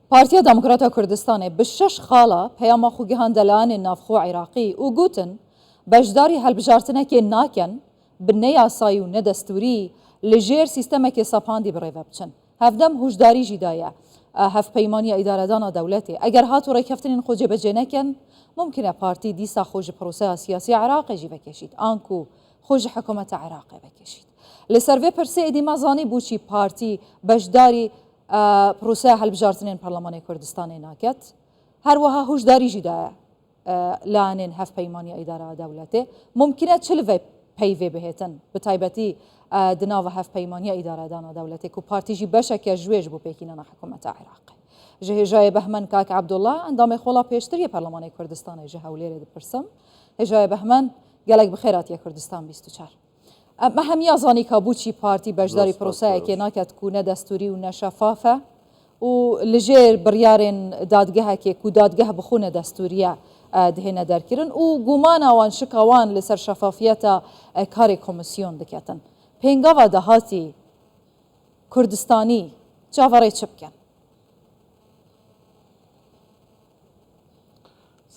Partiya Demokrata Kurdistanê bi şeş xala peyama xwe gihande layanên navxwe Iraqî û gotin, Beşdarî hilbijartinekê nakin, bi neyasayî û nedestûrî li jêr sîstemekê sepandî birêve biçin. Hevdem huşdarî jî daye Hevpeymaniya Îdaredana Dewletê, eger hat û rêkeftinên xwe cêbecê nekin, mumkin e partî dîsa xwe ji proseya siyasî Iraqê jî vekêşît anku xwe ji hikûmeta Iraqê vekêşît. Li ser vê pirsê êdî me zanî bû çî partî beşdarî proseya hilbijartinên Parlemanê Kurdistanê naket. Her wiha huşdarî jî daye layanên Hevpeymaniya Îdara Dewletê. Mumkin e çi li vê peyvê bihêtin, bi taybetî di nava Hevpeymaniya Îdaredana Dewletê ku partî jî beşeke ji wê ji bo pêkînana hikûmeta Iraqê. Ji hêjayê Behmen Kak Ebdullah, endamê xola pêştir yê Parlemanê Kurdistanê ji Hewlêrê dipirsim. Hêjayê Behmen, gelek bi xêr hatiye Kurdistan 24. Me hemiya zanî ka bo çî partî beşdarî proseyekê naket ku ne destûrî û ne şefaf e û li jêr biryarên dadgehekê ku dadgeh bi xwe ne destûrî ye dihêne derkirin û gumana wan şika wan li ser şefafiyeta karê komîsyon diketin. Pêngava dahatî Kurdistanî çaverê çi bikin?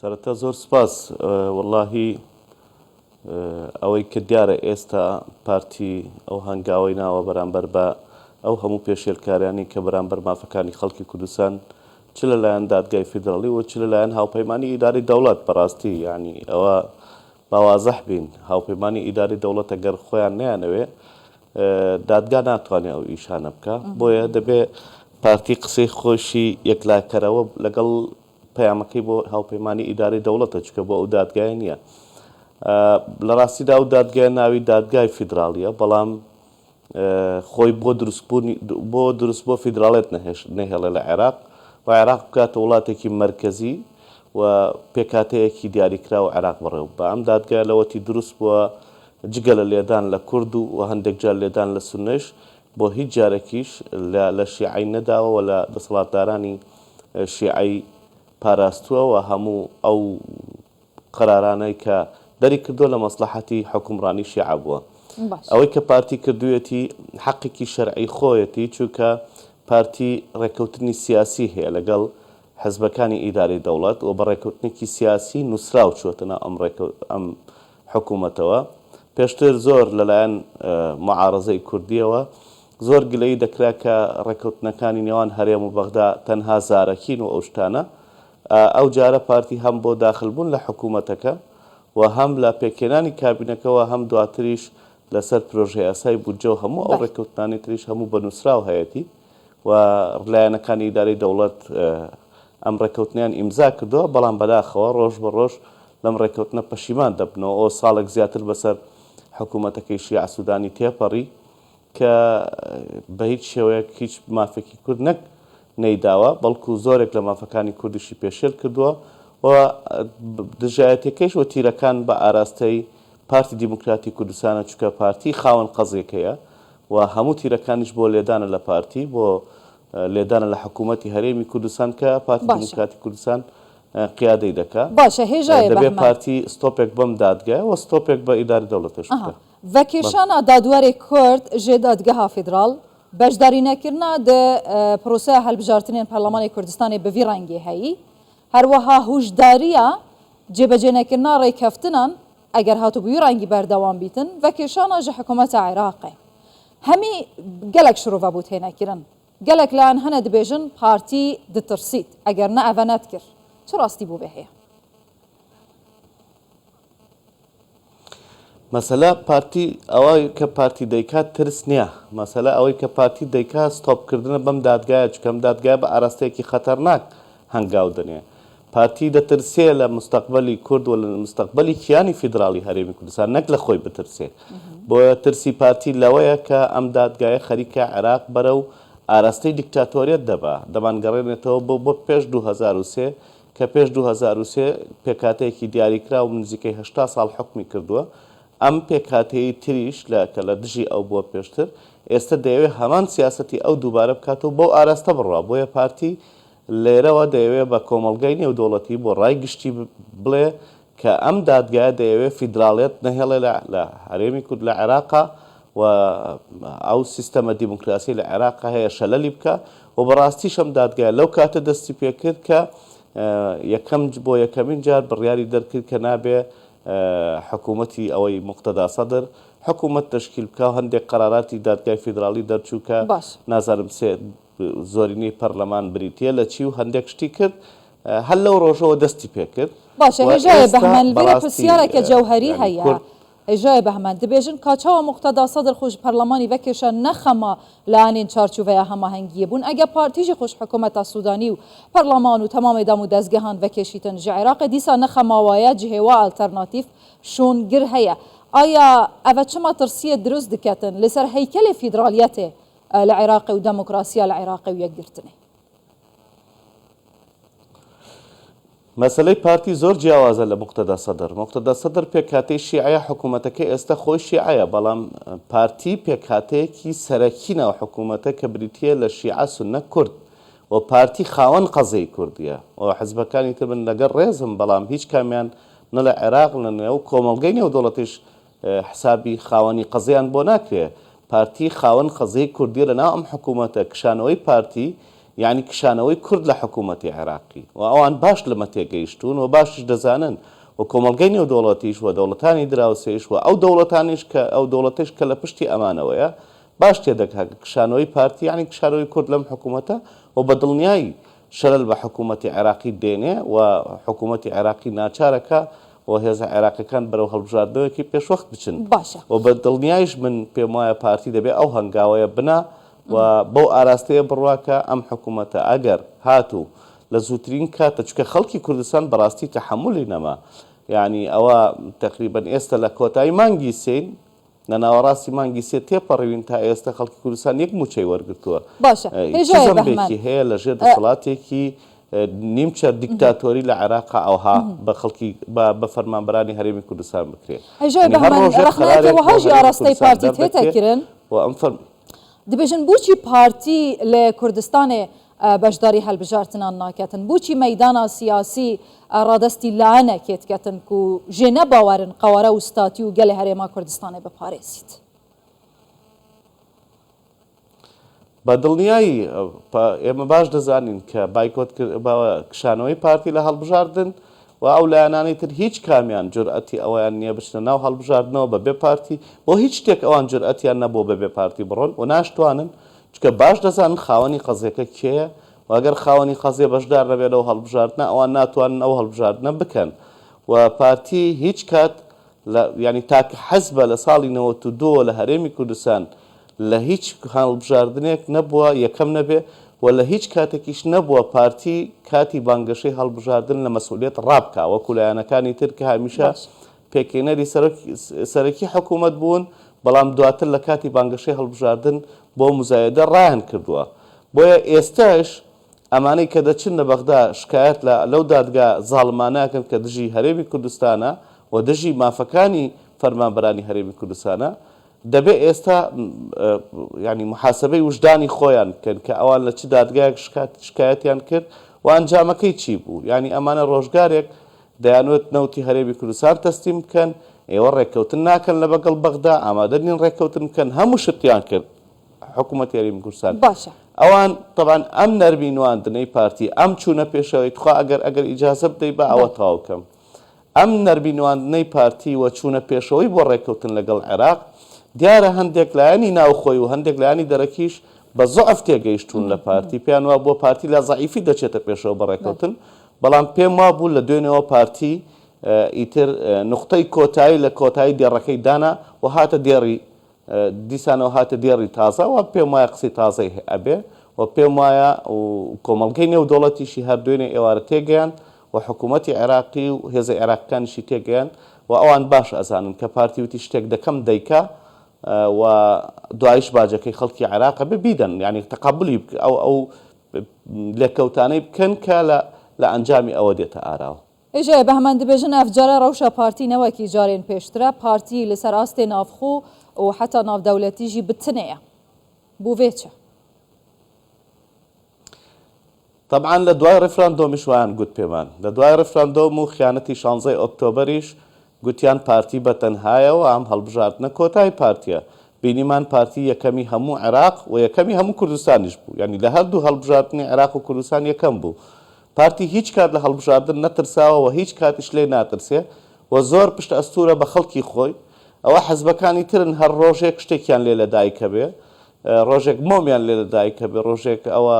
سەرەتا زۆر سپاس وەڵاهی ئەوەی کە دیارە ئێستا پارتی ئەو هەنگاوەی ناوە بەرامبەر بە ئەو هەموو پێشێلکاریانی کە بەرامبەر مافەکانی خەڵکی کوردستان چ لەلایەن دادگای فیدراڵی و چ لەلایەن هاوپەیمانی ئیداری دەوڵەت بەڕاستی یعنی ئەوە با وازح بین هاوپەیمانی ئیداری دەوڵەت ئەگەر خۆیان نەیانەوێ دادگا ناتوانێ ئەو ئیشانە بکا بۆیە دەبێ پارتی قسەی خۆشی یەکلاکەرەوە لەگەڵ پەیامەکەی بۆ هاوپەیمانی ئیدارەی دەوڵەتە چونکە بۆ ئەو دادگایە نییە. لە ڕاستیدا ئەو دادگایە ناوی دادگای فیدراڵیە بەڵام خۆی بۆ دروستبوونی بۆ دروست بۆ فیدراڵێت نەهێڵێ لە عێراق و عێراق بکاتە وڵاتێکی مەرکەزی و پێکهاتەیەکی دیاریکراو عێراق بەڕێوە ببا. ئەم دادگایە لەوەتی دروست بووە جگە لە لێدان لە کورد و هەندێک جار لێدان لە سوننەش بۆ هیچ جارێکیش لە لە شیعەی نەداوە و لە دەسەڵاتدارانی شیعەی پاراستووە و هەموو ئەو قەرارانەی کە دەری کردووە لە مەسڵەحەتی حوکمڕانی شیعە بووە. ئەوەی کە پارتی کردوویەتی حەقێکی شەرعی خۆیەتی چونکە پارتی ڕێککەوتنی سیاسی هەیە لەگەڵ حزبەکانی ئیدارەی دەوڵەت و بە ڕێککەوتنێکی سیاسی نووسراو چووەتە ناو ئەم ئەم حکوومەتەوە. پێشتر زۆر لەلایەن موعارەزەی کوردییەوە زۆر گلەیی دەکرا کە ڕێککەوتنەکانی نێوان هەرێم و بەغدا تەنها زارەکین و ئەو شتانە. ئەو جارە پارتی هەم بۆ داخل بوون لە حکوومەتەکە و هەم لە پێکهێنانی کابینەکە و هەم دواتریش لەسەر پرۆژەیاسای بودجە و هەموو ئەو ڕێککەوتنانەی تریش هەموو بە نووسراو هەیەتی و لایەنەکانی ئیدارەی دەوڵەت ئەم ڕێککەوتنەیان ئیمزا کردووە، بەڵام بەداخەوە ڕۆژ بە ڕۆژ لەم ڕێککەوتنە پەشیمان دەبنەوە، ئەوە ساڵێک زیاتر بەسەر حکوومەتەکەی شیاع سوودانی تێپەڕی کە بە هیچ شێوەیەک هیچ مافێکی کورد نەک نەیداوە، بەڵکو زۆرێک لە مافەکانی کوردیشی پێشێل کردووە و دژایەتیەکەیش و تیرەکان بە ئاراستەی پارتی دیموکراتی کوردستانە، چونکە پارتی خاوەن قەزیەکەیە و هەموو تیرەکانیش بۆ لێدانە لە پارتی، بۆ لێدانە لە حکوومەتی هەرێمی کوردستان کە پارتی دیموکراتی کوردستان قیادەی دەکا. باشە هێژایە دەبێ بەهمەن. پارتی ستۆپێک بەم دادگایە و ستۆپێک بە ئیداری دەوڵەتەش بکا. ڤەکێشانا دادوەرێ کورد ژێ دادگەها فیدراڵ، بەشداری نەکردنا د پرۆسەیا هەلبژارتنێن پەرلەمانێ کوردستانێ bi vî rengê heyî. Herwiha huşdariya cêbecênekirina rêkeftinan Eger hatibû wî rengî berdewam bîtin, vekêşana ji hikûmeta Iraqê. Hemî gelek şirove bû têne kirin. Gelek layan hene dibêjin partî ditirsît, eger ne eve nedikir. Çi rastî bû vê heye? Mesele پارتی ئەوەی کە پارتی دەیکات ترس نیە، مەسەلە ئەوەی کە پارتی دەیکات ستۆپ کردنە بەم دادگایە، چونکە ئەم دادگایە بە ئاراستەیەکی خەتەرناک هەنگاو دەنێ. پارتی دەترسێ لە مستەقبەلی کورد و لە مستەقبەلی کیانی فیدراڵی هەرێمی کوردستان نەک لە خۆی بترسێ. بۆیە ترسی پارتی لەوەیە کە ئەم دادگایە خەریکە عێراق بەرەو ئاراستەی دیکتاتۆریەت دەبا، دەمانگەڕێنێتەوە بۆ بۆ پێش 2003 کە پێش 2003 پێکهاتەیەکی دیاریکراو نزیکەی 80 ساڵ حوکمی کردووە. ئەم پێکهاتەیەی تریش لە کە لە دژی ئەو بووە پێشتر ئێستە دەیەوێ هەمان سیاسەتی ئەو دووبارە بکاتەوە بەو ئاراستە بڕوا. بۆیە پارتی لێرەوە دەیەوێ بە کۆمەڵگای نێودەوڵەتی بۆ ڕای گشتی بڵێ کە ئەم دادگایە دەیەوێ فیدراڵیەت نەهێڵێ لە لە هەرێمی کورد لە عێراقا و ئەو سیستەمە دیموکراسیەی لە عێراقا هەیە شەلەلی بکا و بەڕاستیش ئەم دادگایە لەو کاتە دەستی پێکرد کە یەکەم بۆ یەکەمین جار بڕیاری دەرکرد کە نابێ حکوومەتی ئەوەی موقتەدا سەدر حکوومەت تەشکیل بکا و هەندێک قەراراتی دادگای فیدراڵی دەرچوو کە باش. نازانم سێ زۆرینەی پەرلەمان بریتییە لە چی و هەندێک شتی کرد هەر لەو ڕۆژەوە دەستی پێکرد باشە و هێژایە ئێستا بەهمەن لڤێرە بەڕاستی پرسیارەکە جەوهەری یانی هەیە کورد هێژایە بەهمەن دبێژن کا چاوا موقتەدا سەدر خو ژ پەرلەمانی ڤەکێشا نە خەما لایەنێن چارچوڤەیا هەماهەنگییە بوون ئەگە پارتی ژی خو ژ حکومەتا سودانی و پەرلەمان و تەمامێ دام و دەزگەهان ڤەکێشیتن ژ عێراقێ دیسا نە خەما وایە جهێوا ئەلتەرناتیف شوونگر هەیە ئایا ئەڤە چ مەترسییە دروست دکەتن لسەر هەیکەلێ فیدرالیەتێ لە عێراقێ و دەموکراسیا لە عێراقێ و یەکگرتنێ؟ مەسەلەی پارتی زۆر جیاوازە لە موقتەدا سەدر. موقتەدا سەدر پێکهاتەی شیعەیە، حکومەتەکەی ئێستا خۆی شیعەیە، بەڵام پارتی پێکهاتەیەکی سەرەکی ناو حکومەتە کە بریتییە لە شیعە، سوننە، کورد و پارتی خاوەن قەزیەی کوردییە و حزبەکانی تر من لەگەڵ ڕێزم بەڵام هیچ کامیان نە لە عێراق نە لەنێو کۆمەڵگەی نێودەوڵەتیش حسابی خاوەنی قەزیان بۆ ناکرێ پارتی خاوەن قەزیەی کوردیە لەناو ئەم حکومەتە کشانەوەی پارتی یانی کشانەوەی کورد لە حکومەتی عێراقی و ئەوان باش لەمە تێگەیشتوون و باشیش دەزانن و کۆمەڵگەی نێودەوڵەتیش و دەوڵەتانی دراوسێیش و ئەو دەوڵەتانیش کە ئەو دەوڵەتەیش کە لە پشتی ئەمانەوەیە باش تێدەگا کە کشانەوەی پارتی یانی کشانەوەی کورد لەم حکومەتە و بە دڵنیایی شەلەل بە حکوومەتی عێراقی دێنێ و حکوومەتی عێراقی ناچارەکا و هێزە عێراقیەکان بەرەو هەڵبژاردنەوەیەکی پێشوەخت بچن باشە. و بە دڵنیایش من پێم وایە پارتی دەبێ ئەو هەنگاوەیە بنا و بەو ئاراستەیە بڕوا کە ئەم حکوومەتە ئەگەر هاتوو لە زووترین کاتە چونکە خەڵکی کوردستان بەڕاستی تەحەمولی نەما یانی ئەوە تەقریبەن ئێستا لە کۆتایی مانگی سێین لە ناوەڕاستی مانگی سێ تێپەڕیوین تا ئێستا خەڵکی کوردستان یەک مووچەی وەرگرتووە. باشە چ هێژایە بەهمەن. زەنبێکی هەیە لە ژێر دەسەڵاتێکی نیمچە دیکتاتۆری لە عێراقا ئەوها بە خەڵکی بە بە فەرمانبەرانی هەرێمی کوردستان بکرێ؟ هێژایە یانی هەر بەهمەن ڕۆژێک ڕەخنەیەکە قەرارێک بۆ وەها ژی هەرێمی ئاراستەی کوردستان پارتی تێتە دەردەکرێ کرن و ئەم فەر دبێژن بوچی پارتی لە کوردستانێ بەشداری هەلبژارتنان ناکەتن؟ بوچی مەیدانا سیاسی ڕادەستی لایەنەکێ دکەتن کو ژێ نەباوەرن قەوارە و ستاتی و گەلێ هەرێما کوردستانێ بپارێزیت؟ بە دڵنیایی ئێمە باش دەزانین کە بایکۆت کشانەوەی پارتی لە هەڵبژاردن و ئەو لایەنانەی تر هیچ کامیان جورئەتی ئەوەیان نییە بچنە ناو هەڵبژاردنەوە بە بێ پارتی، بۆ هیچ شتێک ئەوان جورئەتیان نەبووە بە بێ پارتی بڕۆن و ناشتوانن، چونکە باش دەزانن خاوەنی قەزیەکە کێیە و ئەگەر خاوەنی قەزیە بەشدار نەبێت لەو هەڵبژاردنە ئەوان ناتوانن ئەو هەڵبژاردنە بکەن و پارتی هیچ کات لە یانی تاکە حزبە لە ساڵی 92 وە لە هەرێمی کوردستان لە هیچ هەڵبژاردنێک نەبووە یەکەم نەبێ و لە هیچ کاتێکیش نەبووە پارتی کاتی بانگەشەی هەڵبژاردن لە مەسئولیەت ڕابکا وەکو لایەنەکانی تر کە هەمیشە باش. پێکهێنەری سەرەکی حکوومەت بوون بەڵام دواتر لە کاتی بانگەشەی هەڵبژاردن بۆ موزایەدە ڕایان کردووە بۆیە ئێستاش ئەمانەی کە دەچن لە بەغدا شکایەت لە لەو دادگا زاڵمانە ئەکەن کە دژی هەرێمی کوردستانە و دژی مافەکانی فەرمانبەرانی هەرێمی کوردستانە دەبێ ئێستا یانی موحاسەبەی وژدانی خۆیان بکەن کە ئەوان لە چ دادگایەک شکایەتیان کرد و ئەنجامەکەی چی بوو یانی ئەمانە ڕۆژگارێک دەیانوت نەوتی هەرێمی کوردستان تەسلیم بکەن ئێوە ڕێککەوتن ناکەن لە بەگەڵ بەغدا ئامادە نین ڕێککەوتن بکەن هەموو شتیان کرد حکوومەتی هەرێمی کوردستان باشە. ئەوان تەبعەن ئەم نەرمی نواندنەی پارتی ئەم چوونە پێشەوەی تخوا ئەگەر ئەگەر ئیجازە بدەی با ئەوە بەڵێ. تەواو کەم ئەم نەرمی نواندنەی پارتی و چوونە پێشەوەی بۆ ڕێککەوتن لەگەڵ عێراق، دیارە هەندێک لایەنی ناوخۆی و هەندێک لایەنی دەرەکیش بە زوعف تێگەیشتوون لە پارتی، پێیان وابووە پارتی لە زەعیفی دەچێتە پێشەوە بە ڕێککەوتن، بەڵام پێم وابوو لە دوێنێوە پارتی ئیتر نوقتەی کۆتایی لە کۆتایی دێڕەکەی دانا و هاتە دێڕی دیسانەوە هاتە دێڕی تازە و پێم وایە قسەی تازەی ئەبێ و پێم وایە کۆمەڵگەی نێودەوڵەتیشی هەر دوێنێ ئێوارە تێگەیاند و حکوومەتی عێراقی و هێزە عێراقیەکانیشی تێگەیاند و ئەوان باش ئەزانن کە پارتی وتی شتێک دەکەم دەیکا و دوایش باجەکەی خەڵکی عێراق ئەبێ بیدەن یانی تەقەبولی ئەو ئەو لێکەوتانەی بکەن کە لە لە ئەنجامی ئەوە دێتە ئاراوە. هێژایە بەهمەن دبێژن ئەڤ جارە رەوشا پارتی نە وەکی جارێن پێشترە، پارتی li ser astê navxwe û heta navdewletî jî bi tine ye. Bo vê çi? تەبعەن لە دوای ڕیفراندۆمیش وایان گوت پێمان. لە دوای ڕیفراندۆم و خیانەتی شانزەی ئۆکتۆبەریش گوتیان پارتی بە تەنهایە و ئەم هەڵبژاردنە کۆتای پارتیە. بینیمان پارتی یەکەمی هەموو عێراق و یەکەمی هەموو کوردستانیش بوو یانی لە هەردوو هەڵبژاردنی عێراق و کوردستان یەکەم بوو پارتی هیچ کات لە هەڵبژاردن نەترساوە و هیچ کاتیش لێی ناترسێ و زۆر پشت ئەستوورە بە خەڵکی خۆی ئەوە حزبەکانی ترن هەر ڕۆژێک شتێکیان لێ لەدایکەبێ ڕۆژێک مۆمیان لێ لەدایکەبێ ڕۆژێک ئەوە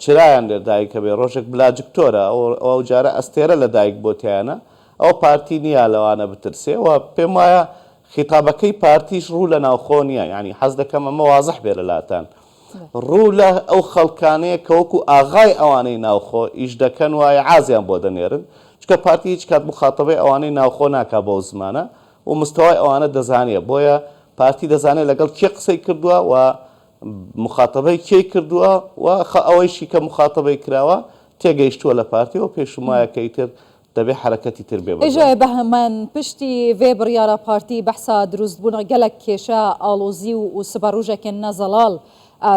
چرایان لێ دایکەبێ ڕۆژێک بلاجکتۆرە ئەو جارە ئەستێرە لەدایک بۆ تیانە ئەوە پارتی نییە لەوانە بترسێ و پێم وایە خیتابەکەی پارتیش ڕوو لە ناوخۆ نییە یانی حەز دەکەم ئەمە وازح بێ لە لاتان ڕوو لە ئەو خەڵکانەیە کە وەکو ئاغای ئەوانەی ناوخۆ ئیش دەکەن وایە عازیان بۆ دەنێرن چونکە پارتی هیچ کات موخاتەبەی ئەوانەی ناوخۆ ناکا بەو زمانە و مستەوای ئەوانە دەزانێ بۆیە پارتی دەزانێ لەگەڵ کێ قسەی کردووە و موخاتەبەی کێی کردووە و ئەوەیشی کە موخاتەبەی کراوە تێگەیشتووە لە پارتی و پێشم وایە کە ئیتر دەبێ حەرەکەتی تر بێ بەدوای. ئێژایە بەهمەن پشتی ڤێ بڕیارا پارتی بەحسا دروستبوونا گەلەک کێشە، ئاڵۆزی و و سبەڕوژەکێن نە زەڵاڵ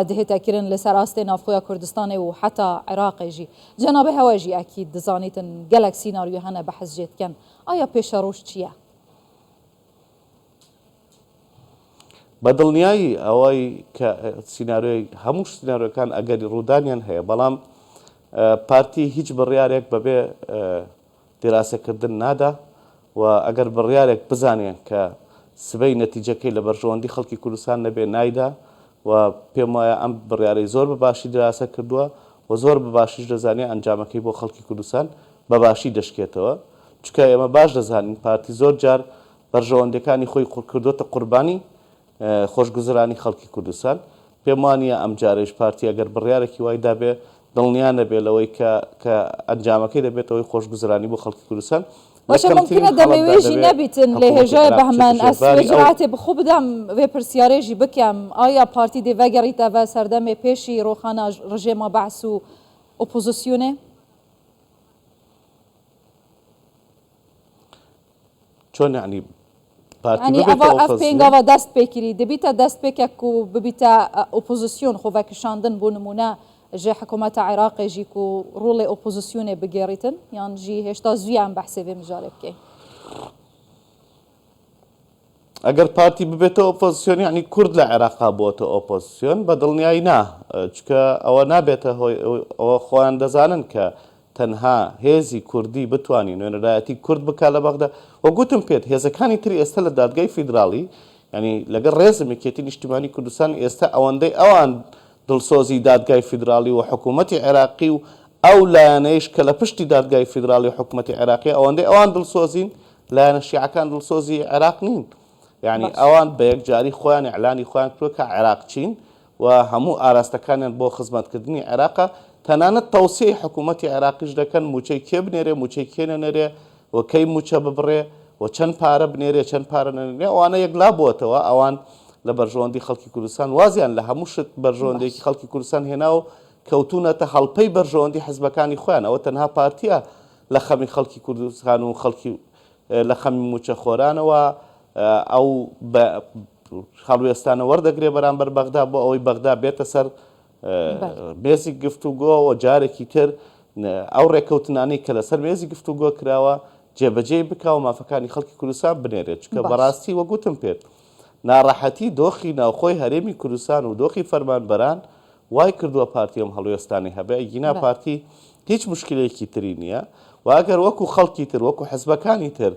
دهێتە کرن لە سەر ئاستێ ناوخۆیا کوردستانێ و حەتا عێراقێ ژی. جەنابێ هەوە ژی ئەکید دزانیتن گەلەک سیناریۆ هەنە بەحس جێ دکەن. ئایا پێشەڕوژ چیە؟ بە دڵنیایی ئەوەی کە سیناریۆی هەموو سیناریۆکان ئەگەری ڕوودانیان هەیە بەڵام پارتی هیچ بڕیارێک بەبێ دیراسەکردن نادا و ئەگەر بڕیارێک بزانێ کە سبەی نەتیجەکەی لە بەرژەوەندی خەڵکی کوردستان نەبێ نایدا و پێم وایە ئەم بڕیارەی زۆر بە باشی دراسە کردووە و زۆر بە باشیش دەزانێ ئەنجامەکەی بۆ خەڵکی کوردستان بە باشی دەشکێتەوە چونکە ئێمە باش دەزانین پارتی زۆر جار بەرژەوەندیەکانی خۆی کردۆتە قوربانی خۆشگوزەرانی خەڵکی کوردستان. پێم وانیە ئەمجارەیش پارتی ئەگەر بڕیارێکی وای دابێ دڵنیا نەبێ لەوەی کە کە ئەنجامەکەی دەبێتە هۆی خۆشگوزەرانی بۆ خەڵکی کوردستان. لە باشە کەمترین ممکنە حاڵەتدا دەمەوێ ژی دەبێ نەبیتن لێ حکوومەتی هێژای عێراق بچێتە بەهمەن ژێر ئەس باری وێ ئەو جورعەتێ بخو بدەم وێ پرسیارێ ژی بکەم ئایا پارتی دێ ڤەگەڕیتەڤە سەردەمێ پێشی ڕۆخانا ڕژێما بەعس و ئۆپۆزسیونێ؟ چۆن یەعنی پارتی یعنی ببێتە ئەڤ ئەڤ ئۆپۆزسیۆن؟ پێنگاڤە دەست پێ کری دبیتە دەست پێکەک کو ببیتە ئۆپۆزسیۆن خۆ ڤەکشاندن بۆ نمونە ژ حکومەتە عێراقێ ژی کو ڕۆڵێ ئۆپۆزسیۆنێ بگێڕیتن یان ژی هێشتا زویە ئەم بەحسێ ڤێ مژارێ بکەین. ئەگەر پارتی ببێتە ئۆپۆزسیۆن یەعنی کورد لە عێراقا بووەتە ئۆپۆزسیۆن؟ بە دڵنیایی نا، چونکە ئەوە نابێتە هۆی ئەوە خۆیان دەزانن کە تەنها هێزی کوردی بتوانی نوێنەرایەتی کورد بکا لە بەغدا و گوتم پێت هێزەکانی تری ئێستا لە دادگای فیدراڵی یانی لەگەڵ ڕێزم یەکێتی نیشتیمانی کوردستان ئێستا ئەوەندەی ئەوان دڵسۆزی دادگای فیدراڵی و حکوومەتی عێراقی و ئەو لایەنەیش کە لە پشتی دادگای فیدراڵی و حکوومەتی عێراقی ئەوەندەی ئەوان دڵسۆزین لایەنە شیعەکان دڵسۆزی عێراق نین یانی باش. ئەوان بە یەکجاری خۆیان ئیعلانی خۆیان کردووە کە عێراقچین و هەموو ئاراستەکانیان بۆ خزمەتکردنی عێراقە، تەنانەت تەوسیەی حکوومەتی عێراقیش دەکەن مووچەی کێ بنێرێ مووچەی کێ نەنێرێ و کەی مووچە ببڕێ و چەند پارە بنێرێ چەند پارە نەنێرێ ئەوانە یەکلا بووەتەوە ئەوان لە بەرژەوەندی خەڵکی کوردستان وازیان لە هەموو شت بەرژەوەندێکی باش. خەڵکی کوردستان هێنا و کەوتوونەتە هەڵپەی بەرژەوەندی حزبەکانی خۆیان ئەوە تەنها پارتیە لە خەمی خەڵکی کوردستان و خەڵکی لە خەمی مووچەخۆرانەوە ئەو هەڵوێستانە وەردەگرێ بەرامبەر بەغدا بۆ ئەوەی بەغدا بێتە سەر مێزی گفتوگۆ و جارێکی تر ئەو ڕێکەوتنانەی کە لەسەر مێزی گفتوگۆ کراوە جێبەجێی بکا و مافەکانی خەڵکی کوردستان بنێرێت چونکە بەڕاستی وەک وتم پێت ناڕەحەتی دۆخی ناوخۆی هەرێمی کوردستان و دۆخی فەرمانبەران وای کردووە پارتی ئەم هەڵوێستانەی هەبێ ئەگینا پارتی هیچ مشکلەیەکی تری نییە و ئەگەر وەکو خەڵکی تر وەکو حزبەکانی تر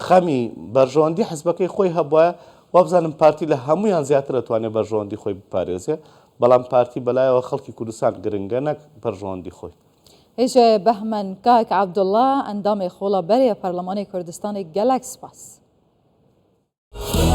خەمی بەرژەوەندی حزبەکەی خۆی هەبوایە وابزانم پارتی لە هەمویان زیاتر ئەتوانێ بەرژەوەندی خۆی بپارێزێ بەڵام پارتی بەلایەوە خەڵکی کوردستان گرنگە نەک بەرژەوەندی خۆی. هێژای بەهمەن کاک عەبدوڵا ئەندامێ خۆڵا بەرێ پەرلەمانێ کوردستانێ گەلەک سپاس.